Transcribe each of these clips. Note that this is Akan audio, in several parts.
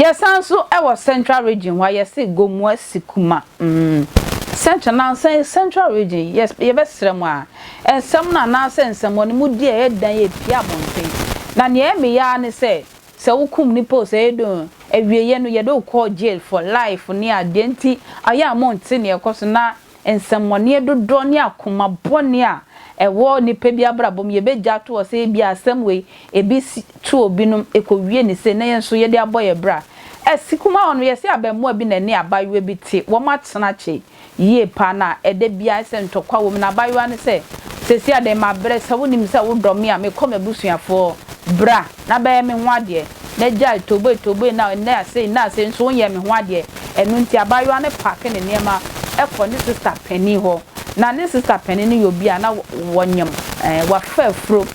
Yɛsan nso wɔ Central Region hɔ a, yɛse Gomoa Sikuma. Mm. Central, nansa yi Central Region, yes, yɛbɛsrɛ mo a, nsɛm no anaasɛ nsɛmmɔnemudi a ɛyɛ dan yi apue abɔnten. Na nea ɛyɛ me ya ara ne sɛ, sɛ wokum nipa o, sɛ ɛyɛ dɛn o, awieeɛ no yɛde wo kɔ jail for life ne adeɛ nti, ayɛ a monte nea ɛkɔ so na Nsɛmmɔneɛ dodoɔ ne akoma bɔne a ɛwɔ nipa bi abrabɔ mu, yɛbɛgya ato hɔ sɛ ebia asɛm wei ebi si to obinom, ɛkɔwie ne sei na yɛn nso yɛde abɔ yɛn bra. Ɛsi kumaa hɔ no, yɛse abɛmoa bi na ɛne abayewa bi te, wɔn atena kye yie paa na ɛda biara sɛ ntɔkwa wɔ mu na abayewa no sɛ, Seesei adɛn mabrɛ, sɛ wonim sɛ wodɔ me a mekɔ m'abusuafoɔ bra na bɛyɛ me ho adeɛ. Na gyae toboe toboe na nnɛ asei nnɛ asei nso wonyɛɛ me ho adeɛ. Ɛno nti abaayewa no paake ne nneɛma kɔ ne sista panin hɔ. Na ne sista panin no yɛ obi a na wɔnyem, ɛɛ, wafa afuro.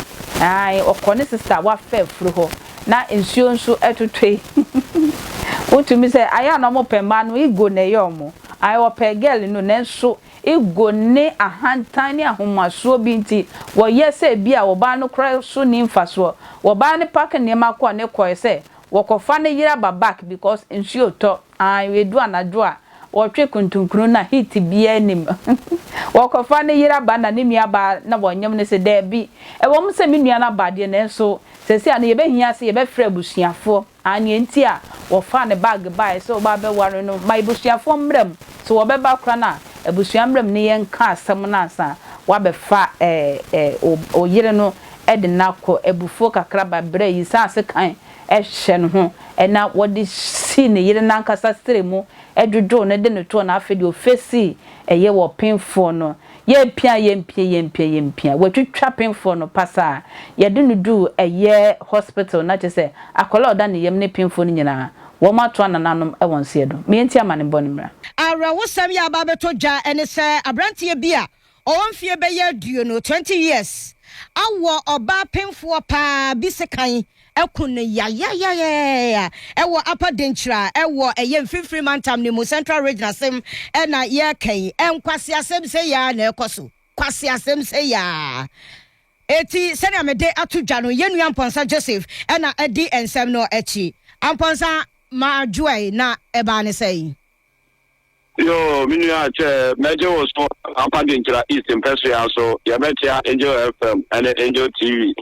Ae, ɔkɔ ne sista a wafa afuro hɔ. Na nsuo nso totɔe. Wotumi sɛ ayɛ a na wɔpɛ mmaa no, ego na ɛyɛ wɔn. Ae, wɔpɛ girl no nanso Ego ne ahantan ne ahomasoɔ bi nti, wɔyɛ sɛ ebia ɔbaa no koraa so nni mfasoɔ. Wɔbaa no pake nneɛma kɔɔ ne kɔɛ sɛ wɔkɔfa ne yere aba back because nsuo retɔ ae ɛdu anadwo a wɔtwe kuntunkunu na heat biara nnim. Wɔkɔfa ne yere aba na ne nua baa na wɔnyem no se daabi ɛwɔ mu sɛ me nua no aba deɛ nanso seesei ano yɛbɛhia sɛ yɛbɛfrɛ abusuafoɔ. A Nea enti a wɔfaa ne bag bae sɛ wɔba abɛware no ma abusuafoɔ mmra mu. Sɛ wɔbɛba koraa no a, abusua mmra mu ne yɛnka asɛm no ansa wɔabɛfa wo yere no de no akɔ. Abufuo kakra ba berɛ a Yisaa sekan hyɛ ne ho na wɔde sii ne yere no ankasa srɛ mu dwodwoo no de no too na afei deɛ ɔfesii ɛyɛ wɔ penfoɔ no. Yɛmpia, yɛmpia, yɛmpia, yɛmpia. Wɔatwitwa penfoɔ no pasaa. Yɛde no duu ɛyɛ hospital na kyerɛ sɛ akwadaa a ɔda ne yam ne penfoɔ no nyinaa, wɔato anananom wɔ nseɛ do. Me yɛntie amanebɔ no mmra. Awerɛhosɛm yi a aba abɛtɔ dwa ne sɛ aberanteɛ bi a ɔwɔ mfeɛ bɛyɛ aduonu, 20 years, awɔ ɔbaa penfoɔ paa bi sekan aku no yayayayaa wɔ Upper Denkyira wɔ ɛyɛ Mfimfini Mantam no mu, Central Region asɛm na yɛreka yi. Nkwaseasɛm sei ara na ɛrekɔ so. Kwaseasɛm sei ara. Eti sɛnea mede ato dwa no, yɛn nua Amponsah Joseph na adi nsɛm no akyi. Amponsah, madwoɛe na ɛbaa ne sɛn? Yoo me nua kyɛ mɛgye wo so Upper Denkyira East mpɛsoa so yɛbɛkyea Angel FM ɛne Angel TV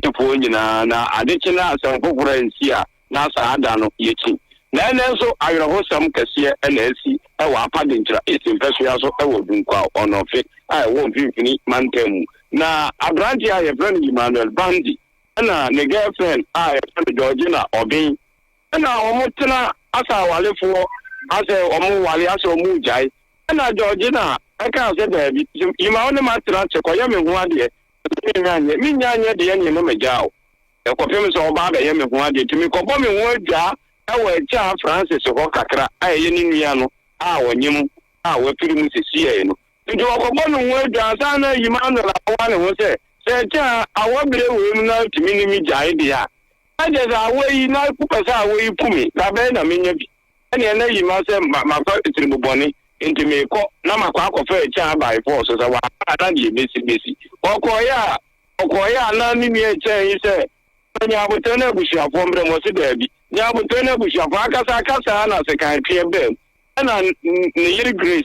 tiefoɔ nyinaa na ade kye na asɛm foforɔ ansi a na saa da no yɛkyi. Na ɛnnɛ nso awerɛhosɛm kɛseɛ na asi wɔ Upper Denkyira East mpɛsoa so wɔ Dunkwaw Ɔnɔfe a ɛwɔ Mfimfini mantam mu. Na aberanteɛ a yɛfrɛ no Emmanuel Bandi ɛna ne girlfriend a yɛfrɛ no Georgina Obeng ɛna wɔn tena asɛ awalefoɔ asɛ wɔn wale asɛ wɔn regyae ɛna Georgina ɛkaa sɛ daabi Yima wo ne ma tena ase kɔyɛ me ho adeɛ Mennya nyɛ, mennya nyɛ deɛ neɛ na magyaa wo. Ɛkɔpem sɛ ɔba abɛyɛ me ho adeɛ nti mekɔbɔ me ho adwaa wɔ Agya Francis hɔ kakra a ɛyɛ ne nua no a ɔnyem a wafiri mu sesiei no. Nti ɔkɔbɔ ne ho adwaa ansa na Emmanuel awa ne ho sɛ, sɛ Agya awɔ berɛ wei mu na ɔtumi ne me gyae deɛ a, na kyerɛ sɛ awɔ yi na wopɛ sɛ awɔ yi ku me, da bɛn na menya bi? Ɛnneɛ na yi ma sɛ mafa tirimu bɔne, enti merekɔ na makɔ akɔfa Akyan by force, sɛ wamma a na deɛ ɛbɛsi bɛsi. Ɔkɔeɛ a, ɔkɔeɛ a na ne nua Akyan yi sɛ, Nya aboterɛ na abusuafoɔ mmerɛ mu. Ɔse daabi, nya aboterɛ na abusuafoɔ akasa akasa ara na sekan tweɛ baa mu. Ɛna ne yere Grace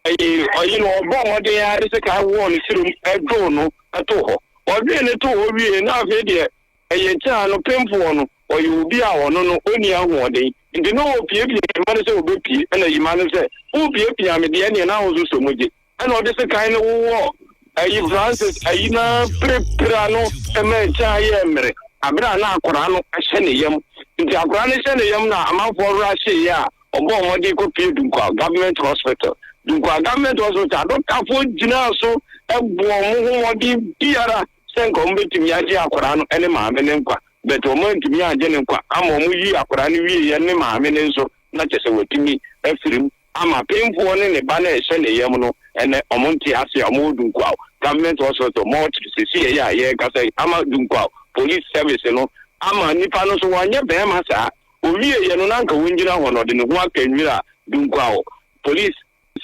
Ɛyi, ɔyi no, ɔbɔɔ mmɔden ara de sekan wɔɔ ne sirim dwoo no too hɔ. Ɔdwee no too hɔ wiee na afei deɛ ɛyɛ kyaa no pemfoɔ no, ɔyɛ obi a ɔno no ɔnni ahoɔden. Nti na ɔrepiapia Yima no sɛ ɔbɛpie, ɛna Yima no sɛ, Worepiapia me deɛ ɛneɛ na wo nso sɔ mu gye. Ɛna ɔde sekan no wowɔɔ ayi Francis ayi no ara pirapira no ma ɛkyaa yɛɛ mmere aberɛ a na akwadaa no hyɛ ne yam. Nti akwadaa no hyɛ ne yam na amanfoɔ werɛ hyeeɛ a Ɔbɔɔ mmɔden kɔpuee Dunkwa Government Hospital. Dunkwa Government Hospital, adɔkotafoɔ gyinaa so bɔɔ wɔn ho mmɔden biara sɛ nka wɔbɛtumi agye akwadaa no ne maame no nkwa, but wɔantumi angye ne nkwa ama wɔyii akwadaa no wieeɛ ne maame no nso na kyerɛ sɛ watumi afiri mu ama pemfoɔ ne ne ba no a ɛhyɛ ne yam no ɛnɛ wɔnte ase a wɔwɔ Dunkwa Government Hospital mortuary seesei a yɛrekasa yi ama Dunkwa Police Service no ama nipa no nso wanyɛ barima saa. Owieeɛ no na anka ɔngyina hɔ na ɔde ne ho aka nwura Dunkwaw Police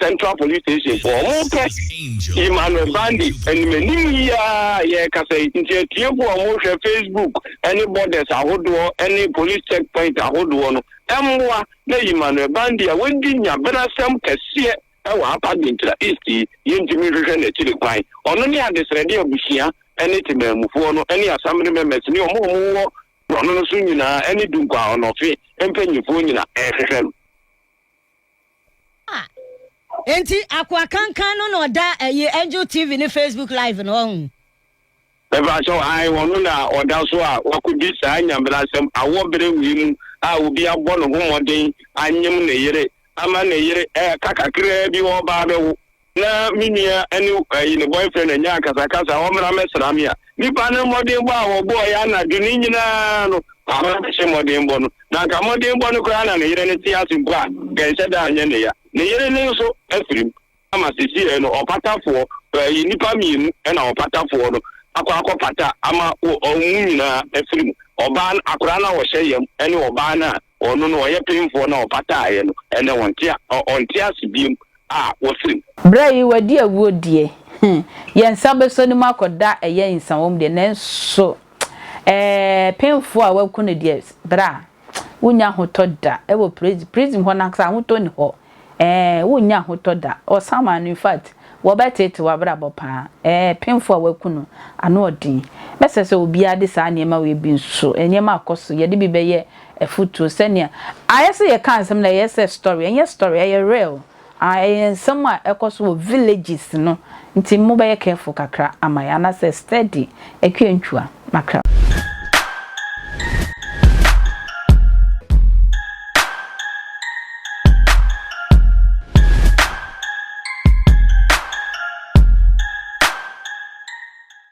Central Police Station foɔ wɔn pɛ Emmanuel Bandi anim anim yi ara a yɛrekasa yi nti atiefoɔ a wɔhwɛ Facebook ne borders ahodoɔ ne police check point ahodoɔ no mmoa na Emmanuel Bandi a wadi nyabenasɛm kɛseɛ wɔ Upper Denkyira East yi yɛntumi nhwehwɛ n'akyiri kwan. Ɔno ne adesrɛdeɛ abusua ne temanmufoɔ no ne assembly members ne wɔn a wɔwɔ borɔno no so nyinaa ne Dunkwa Ɔnɔfe mpanyinfoɔ nyina ɛrehwehwɛ no. Ah! Enti akoa kankan no na ɔda ɛyi Angel TV ne Facebook live no ɔho? Mepakyɛw, ae, ɔno na ɔda so a wakodi saa nyamebrasɛm awɔ bere wei mu a obi abɔ ne ho mmɔden anyem ne yere ama ne yere ɛka kakraa bi ɔreba abɛwo na me nua ne ɛyi ne boyfriend anya akasakasa ɔmmra mmɛsra me a, nipa no mmɔdenbɔ a ɔbɔeɛ anadwo no nyinaa no waba abɛhyɛ mmɔdenbɔ no na anka mmɔdenbɔ no koraa na ne yere no te ase mpo a anka ɛnhyɛ da anyɛ ne ya. Ne yere no nso afiri mu. Ama sesei no ɔpatafoɔ, ɛyɛ nnipa mmienu na ɔpatafoɔ no akɔ akɔpata ama wɔn nyinaa afiri mu. Ɔbaa no, akwadaa no a ɔhyɛ yam ne ɔbaa no a ɔno no ɔyɛ pemfoɔ no a ɔpataaeɛ no, ɛnnɛ ɔnte ɔnte ase biom a wafiri mu. Berɛ yi wadi awuo deɛ, hmm, yɛn nsa bɛsɔ ne mu akɔda ɛyɛ nsawam deɛ, nanso ɛɛ pemfoɔ a waku no deɛ, bra, wonnya ahotɔ da wɔ prison, prison hɔ no ankasa ahotɔ nni hɔ. Ɛɛ, wonnya ahotɔ da. Ɔsaman no, in fact, wɔbɛteetee w'abrabɔ paa. Ɛɛ, pemfo a wɔaku no, ano ɔden. Mɛsrɛ sɛ obiara de saa nneɛma wei bi nso, nneɛma akɔ so, yɛde bi bɛyɛ afotuo sɛnea, ayɛ sɛ yɛka nsɛm no, ɛyɛ sɛ story, ɛnyɛ story, ɛyɛ real. Ah, ɛyɛ nsɛm a ɛkɔ so wɔ villages no, nti mobɛyɛ careful kakra ama yɛn, anaasɛ steady, Akua Ntwua, makra.